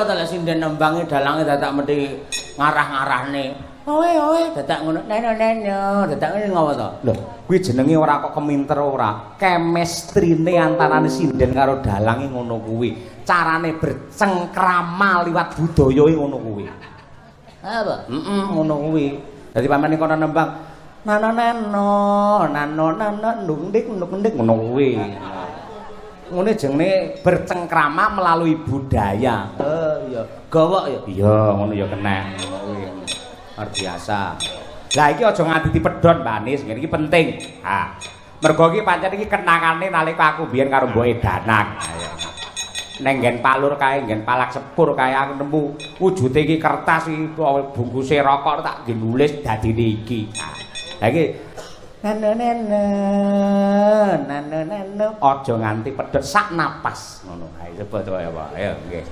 Ngapa ta lek sinden nembange dalange dadak mesti ngarah-ngarahne. Owe owe dadak ngono neno neno dadak ngene ngapa ta? Lho, kuwi jenenge ora kok keminter ora. Kemestrine antarane sinden karo dalange ngono kuwi. Carane bercengkrama liwat budaya ngono kuwi. Apa? Heeh, ngono kuwi. Dadi pamane kono nembang nano nano nano nano nduk nduk nduk ngono kuwi. Ngene jenenge bercengkrama melalui budaya. Oh iya, gowok ya. Iya, ngono ya kena ngono kuwi. Luar biasa. Lah iki aja nganti dipedhot Mbak Anis, ngene iki penting. Ha. Mergo iki pancen iki kenangane nalika aku biyen karo mboke Danang. Ayo. Neng nggen palur kae, nggen palak sepur kae aku nemu wujude iki kertas iki bungkuse rokok tak nggih nulis dadine iki. Ha. Lah iki nano nano nano nano aja nganti pedhot sak napas ngono. Ayo coba coba ya, Pak. Ayo nggih.